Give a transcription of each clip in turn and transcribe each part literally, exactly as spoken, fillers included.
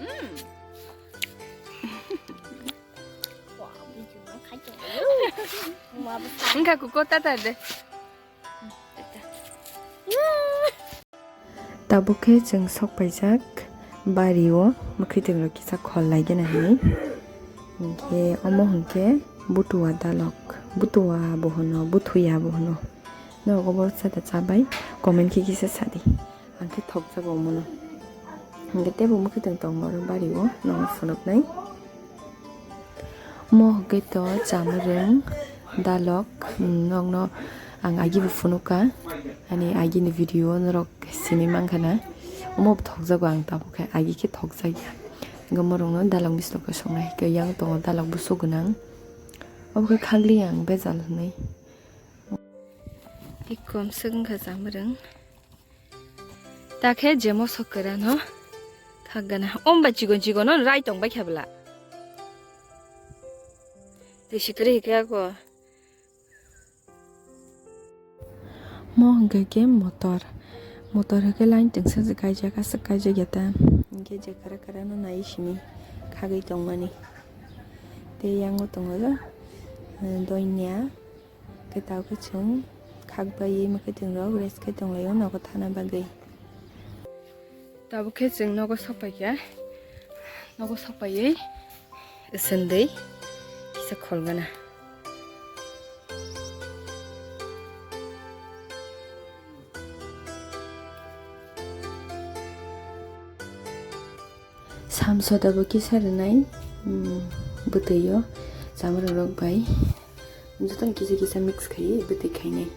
Mm. Wngkha kuko tatar de. Tabuk khe chwng sok paijak bari o, mwkhwtwng rok kisa khol lai gana hinwi. Hinkhe omo hinkhe butua dalok, butua bo hwno, buthuya bo hwno. Norok obo chata chabai comment khe kisa sadi. Ang khe thokjago omono. Hinkhe teibo mwkhwtwng tongo oro bari o, nono phunuknai. Mo hwnkhe to chamwrwng dalok, mm, nokno ang agi bo phunukha, ani agini video norok simi mankha na, omo bo thokjago ang tabuk khe, agi khe thokjakya. Hinkhe morokno dalok bisingo songnai, hinkhe yang tongo dalok bwswk gwnang, obo khe khagli ang bejal hwnwi. Tei kom swk wngkha chamwrwng. Ta khe jemo sok kwrwng no khak gana. Om ba chikon chikon no rai tong bai kha bwla. Tei sikiri hikhe ako. Mo hwnkhe khe motor. Motor hwnkhe line tengsa se kaijak, aswk kaijak ya ta. Hinkhe je kwrak kwrak no nai simi khagwi tongmani. Tei yango tongo, eh, doinya. Khe tabuk khe chwng khak baiwi mwkhwtwng rok rest khe tonglaio nogo thana bagwi. Tabuk khe chwng nogo sok paikha, nogo sok paiwi swndwi kisa khol gana. Samsota bo kisa rwnai, mm, bwtwi o chamwrwng rok bai jotono kisa kisa mix khaiwi bwtwi khainai.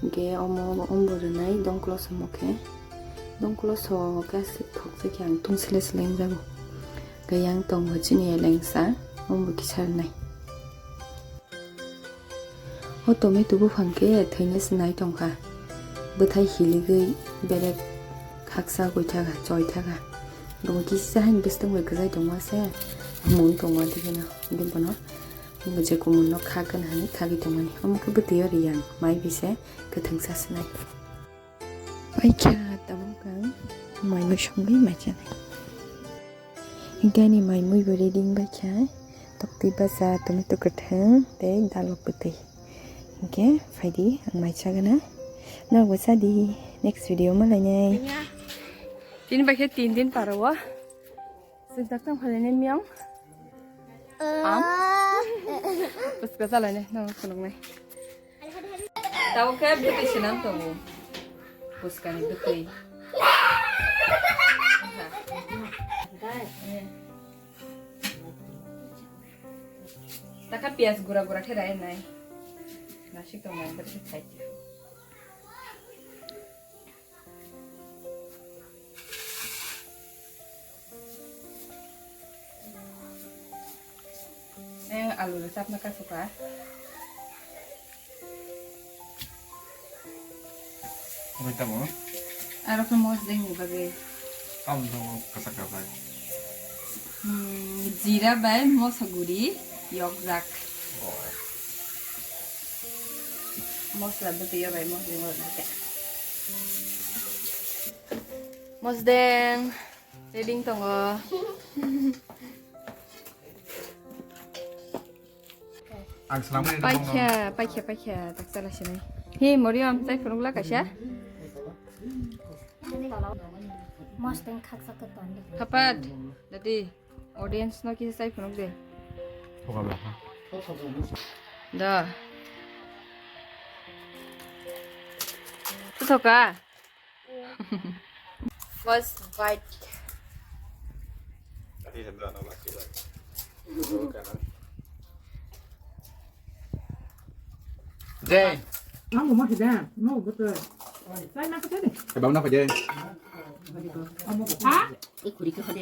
Hinkhe omo, omo bo rwnai dongkoloso mo khe. Dongkoloso khe aswk thokjak khe ang tungsile sile wngjago. Hinkhe yang tongo chini elengsa, omo bo kisa rwnai. O tomato buphang khe thwinai se nai tongkha. Bwthai hiligwi belek khaksa goithaga, choithaga. Bo kisa haini bwswtwng bai kwchai tongma se mun tongo, tei kheno hwnwi bono je kumun no khagana hwnwi khagwi tongmani. Omo khe bwtwi o riyang mai bai se kwthwngsa se nai. Paikha tabuk ang mai mui songwi mai chanai. Hinkhe ani mai mui bo ready wngbaikha. Toktwi bacha, tomato kwthwng tei dalok bwtwi. Hinkhe phaidi ang mai chagana. Norokbo chadi, next video ma lainai. Tini bai khe tin din paro o. Chwng tak tang phalai nai miyang. Am. Bwskang chalai nai, no khuluk nai. Tabuk khe bwtwi swnam tongo. Bwskangni bwtwi. Taka piyaj gura gura khe rai nai. Nasik tong nai, bwrwi khe khai. Eh, alu rwchapna kasuka. Oke, tamo? Aro khe mosdeng ni bagwi. Tamo tamo kasak kasak. Hmm, jira bai mosa guri yokjak. Oh. Mosla bwtwi bai mosdeng rwna khe. Mosdeng. Ready tongo. Ang swnamwi rwkhe, paikha, paikha, paikha, tak chala sinai. Hi, Moriam, chai phunukla kaisa? Mosdeng khaksa khe tongo. Thapat, dadi, audience no kisa chai phunuk de. Thoka bwla, ha? Da. Thoka? First bite. Jai. Ang mo hida, mo betul. Saya nak kerja deh. Eh, bawa napa, Jai? Ha? Eh, kuri ke hode.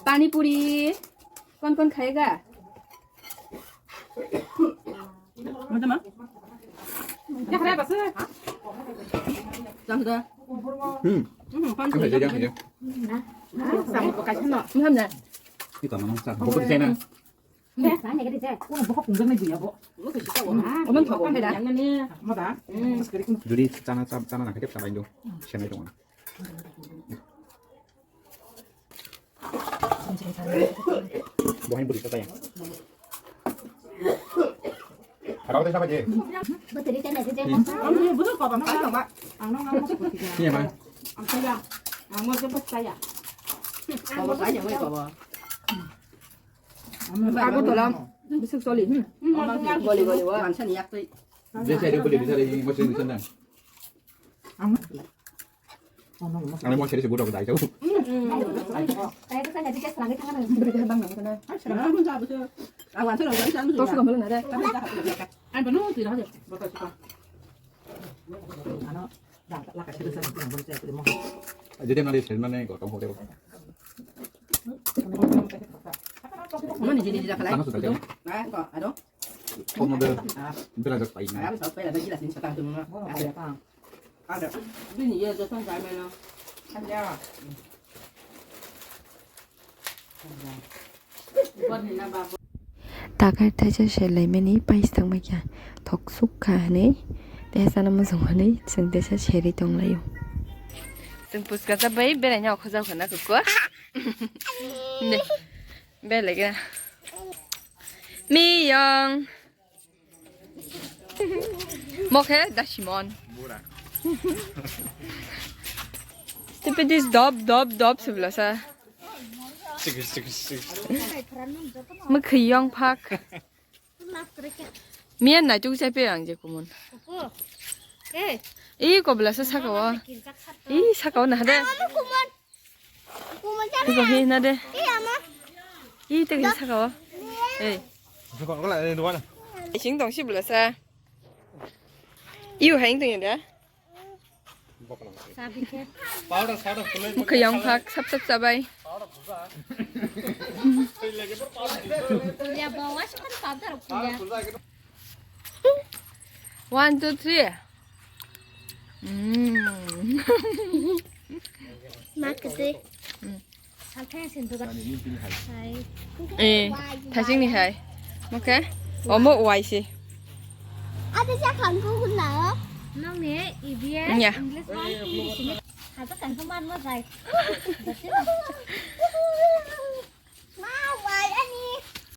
Pani puri. Kon kon khayega? Mata ma? Kya khara bas? Jang da. Hmm. Hmm, pan. Ini aja, ya. Sama buka sana. Ini mana? Kita mana? Sa, buka di sana. Sana gede je. Ko buka punggan na dia, bo. Oman thok kan da. Yang ini. Mata. Hmm. Jadi sana sana nak kita sama itu. Sana itu. Buahnya beri saya. Harap saya sama je. Betul itu aja je. Ini apa? Ang saya, ang mau jemput saya. Bawa saya, mau bawa. Aku tolong. Besok soli. Hmm. Boli boli wa. Mansan yak tu. Dia saya dia beli bisa lagi masih bisa nang. Ang mo seri se budok dai tau. Jadi nari sen mane gotong hote. Mana jadi tidak kalai? Sana sudah kan? Nah, kok, aduh. Kok model berajak pai na. Ada. Bini ye jotong jai mano. Ada. Takhar thaisa selaimani pais tangma kya thok suk kha hwnwi tesa no mosong hwnwi chwng tesa seri tonglaio. Chwng puska cha bai beraina okho jao khana kukua. Ne. Belega. Miyong. Mokhe da Simon. Bura. Tipidis dop dop dop sibla sa. Sikis sikis sikis. Mukhi yong phak. Miya nai tuk sai pe ang je kumun. Ih, kobla sa saka wa. Ih, saka wa na hade. Iko hi na de. Ih, te saka wa. Eh. Sing tong si bela sa. Iu haing tong ya da. Mukha yang phak sap sap sabai. One, two, three. Mm. Ma kete. Mm. Salthai sen duga. Hai. Eh, thasing ni hai. Oke. Omo wai si. Ada siya kan ko na. Nang ni ibia. Nya. English man ni sini. Hata kan ko man mo jai.